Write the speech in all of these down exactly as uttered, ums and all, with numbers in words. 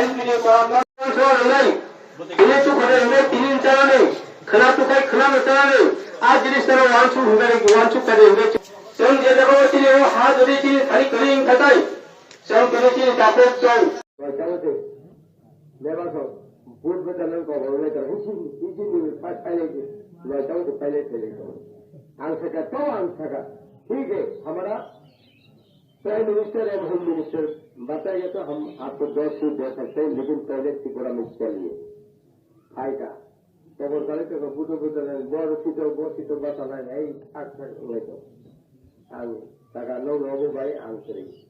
Tini ma, ma, ma, ma, ma, tini tu khare hwnwi tini chana ni, khwna tu khai khwna no chana ni, a jinis tara wansuk hwnwi, wansuk kari hwnwi. Chwng je jaga o tini o ha jodi tini thani kwrwi wngkha tai, chwng tini tini tapuk chwng. Loitango tei, bebak rok, vote bwcharnani kok rok loitango, hisi, hisi ni first final ni, loitango tei final final ni. Ang sakha, to ang sakha, thik hai, hamara Prime Minister and Home Minister बताएगा तो हम आपको दस से दे सकते हैं, लेकिन पहले त्रिपुरा में चलिए। फायदा। Tobor kali tebo budo budo nai, bor sito, bor sito basa nai, ei, thak thak wnglaito. Ang taka no lobo bai ang kwrwi.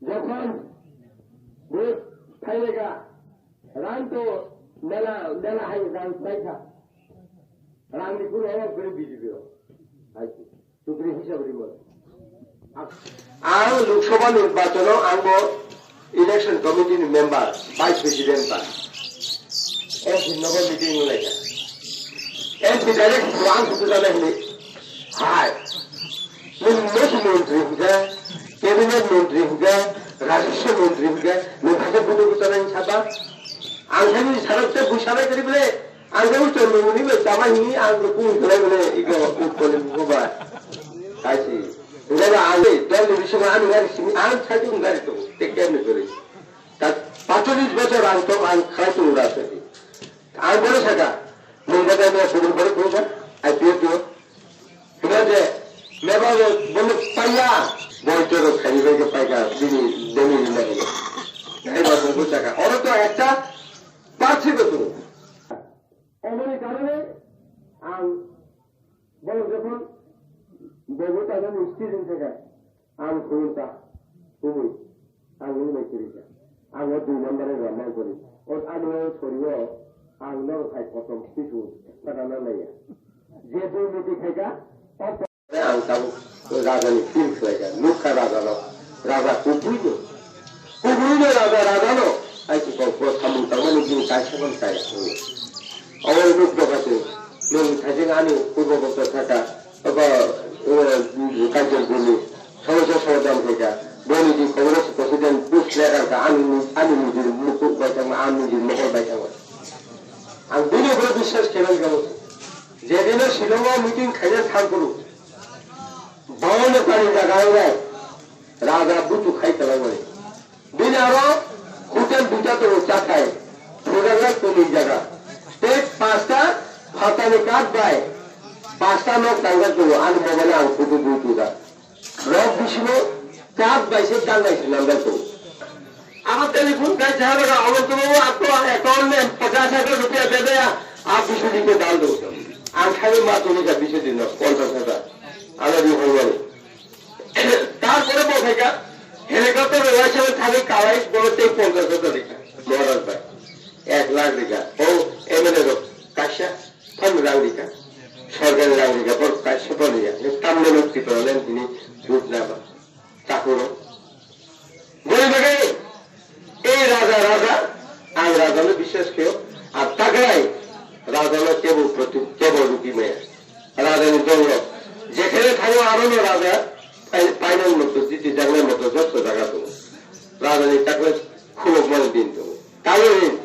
Jokhon bus phailaga, rang to mela, mela hai rang paikha. Rang ni kunu obo kwrwi B J P o. Hai. Chukri hisab rimani. Ang Lok Sabha nirbachano ang bo election committee ni member, vice president ba. M P nogo meeting wnglaikha. M P direct ang kutu jana hini. Hai. Nini mosi montri hingka, cabinet montri hingka, rajaswa montri hingka, nini khaja budu budu nang saba. Ang sani sarok te busabai kari bole. Ang khe ucchar mungni bai tama hini ang khe kung khlai mane iko ukkoli buko ba. Kaisi. Hingkhe ba ang khe dol ni bisingo ani gari simi ang saidi wng gari tongo. Te kebni kwrwi. Ta pacholis bochor ang tong ang khlai tongo da saidi. Ang bono saka. Nung ba dai kubur bono kung sa. I P F o. Hingkhe je meba bo bono paiya. Boi toro khaini bai khe paika bini demi ni nai. Nai ba bung saka. Oro to ekta parthi bo tongo. Omoni karone ang borok jokhon bobo tanani student thangkha, ang khulumkha, kubui, ang nini bai kwrwikha. Ang o dui number o rwmani kwrwi. O ani o sorio ang norok hai kosom kisu khwnana naiya. Je dui muti khaikha, o Ang tabuk raja ni feel khlaikha, nukha raja no, raja kubui no, kubui no raja, raja no, ai ki kok bo samung tangmani bini kaisa ban kaya. Omo nuk doka se, nung thajeng ani purbo bokto thaka, aba, eh, Kanchanpur ni, somosa somadhan khaikha, boni di Congress president push letter ka ani, ani nijor mukuk bai thangma, ani nijor mohor bai thangma. Ang bini upore biswas khaimani kamo. Jedino Shillong o meeting khaina thang kuru. Bawan tani jaga o nai. Raja butu khai tala wai. Bini aro hotel duita tongo chakhai. Phujaknai tongwi jaga. Tei pasta phatani kath bai. Pasta nok tangjak tongo. Ani mobile o ang photo bui tongkha. Rok bisingo chat bai se dangai se namjak tongo. Ama telephone kai jaga obo to babu, ato account me pachas hajar rupiya de de, aap bisi din ko dal do. Ang khai ma to ni ka bisi din no, ponchas hajar. Ama di hoi mani. Tarpore bo khai ka, helicopter re wai sa thani kalai bo te ponchas hajar dikha. Maharaj bhai. Ek lakh dikha. O M L A rok kaisa. Phan rang rika. Sorkari rang rika, borok kaisa phan rika. Ni tamni no Tipraland hini ruk na ba. Chakuro. Boni bagwi, ei raja, raja, ang raja no biswas khaio. Ar taklai raja no kebo proti, kebo rugi maya. Raja ni dol rok. Jekhane thango aro no raja, pai-, painani moto, jiti jagnai moto, joto jaga tongo. Raja ni taklai khulok mani din tongo. Tamoni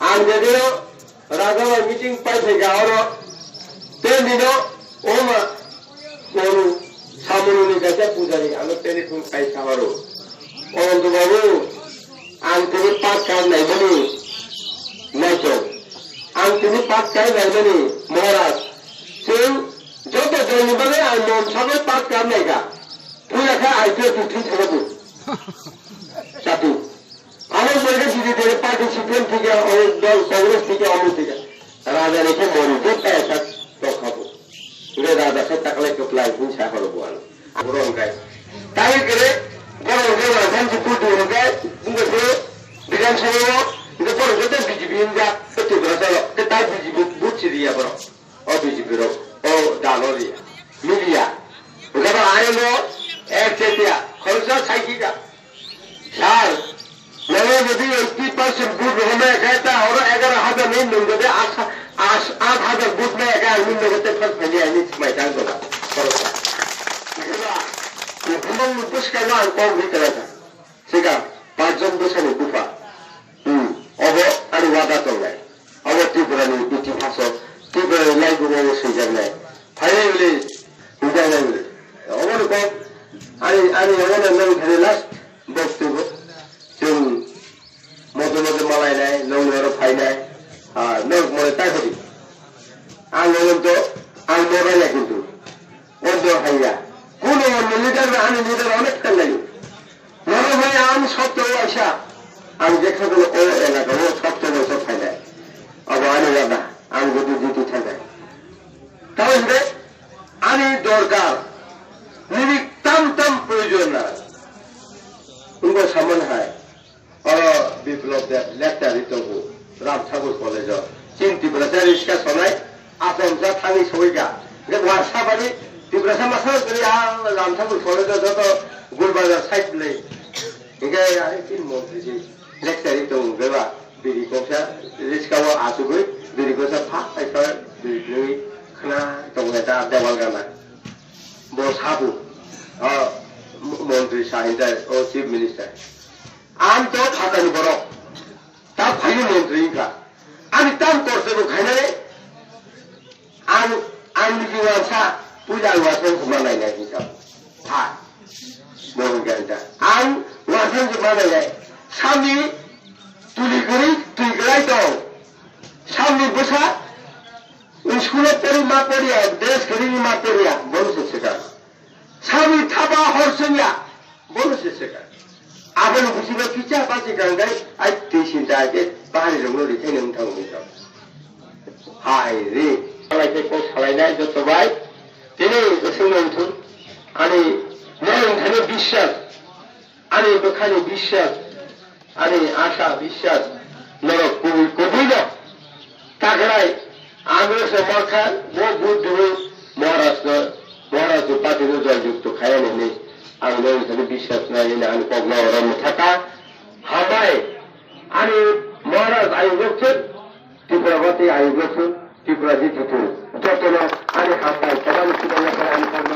Ang jedino raja bai meeting pai phaikha oro, tei bino oma oro samungni kaisa pujari ano telephone kai sa oro. Ananto babu, ang tini path kar naimani naitong. Ang tini path kar naimani Maharaj. Chwng joto jonni bagwi ang mon sagwi path kar naikha. Puila khe I P F ni thwi thangwi. Chati. Abo bwrwi khe B J P ni party C P M thwikhe, o dol Congress thwikhe, omo thwikhe. Raja ni khe mori je kaya sak tokha bo. Hwnkhe raja khe taklai kwplai hwn sa horo bo ano. Abo rong kai. Tai kere, borok je raja ni kutu hwnkhe, hwnkhe se Bidhan Sabha o, hwnkhe borok je B J P hwnjak, khe Tiprasa rok, khe tai B J P vote si riya borok. O B J P rok, o dalo riya, miliya. Hwnkhe ba ayang o ek chetia, khoroksa sai khe ka. Sir, nono jodi eighty percent vote rohormaya khe ta oro egaroh hajar ni nwng jodi ash, ash, aat hajar vote maya khe ang nwng nogo tei first phaidi ani smai tang jora. Khoroksa. Hwnkhe ba, kuphumung ni bwskango ang kok ri tongkha. Sika, pachjon bwsani vote Ang sotto waisa, ang jekha kono o elaka o sotto waisa phainai. Abo ani wada, ang jodi jiti thangnai. Tamo hwnkhe ani dorkar, nini tam tam proyojon na. Wngbo samani hai, oro Biplop Deb lecture ri tongo, Ram Thakur College o. Chini Tiprasa riska sonai, Asomsa thani soika. Hwnkhe bo asabani Tiprasa masa gori a Ram Thakur College o joto Gulbazar side le. Hwnkhe ani chini montri si lecture ri tongo, hwnkhe ba biri koksa riska o achugwi, biri koksa pha paisa biri khwnwi khna tongo ta dewal gana. Bo sabu, o, montri sahintai, o, chief minister. Ang to phatani borok, ta phaini montri wngkha. Ani tam korte bo khainai, ang, ang niji wansa, puja ang wansa wngkha ma nainai wngkha. Pha, bo wngkha wngkha. Ang wansa wngkha ma nainai. Samni tuli kwrwi, twi kwlai tong. Samni bwsa, School o pori ma poriya, dress kwrwi ma poriya, bono se swkang. Sami thapa hor chwngya, bono se swkang. Aboni bisingo kisa basi kang dai, ai twi sinta ai khe bahari rokno rithai nang thango ni tong. Hai re. Salai khe kok salai nai joto bai. Tini swngno wngthun. Ani norok thani biswas. Ani bwkhani biswas, ani asa biswas, norok kubui kubui no. Takrai, ang se mankha, bo Buddho Maharaj no, Maharaj ni party no joy jukto khaya ni hinwi, ang no thani biswas nai hinwi ani kok no oro mwthaka. Hambai, ani Maharaj ayuk rok se, Tripura bati ayuk rok se, Tripura ji tutu. Jotono ani hambai, tobani sibana ani kok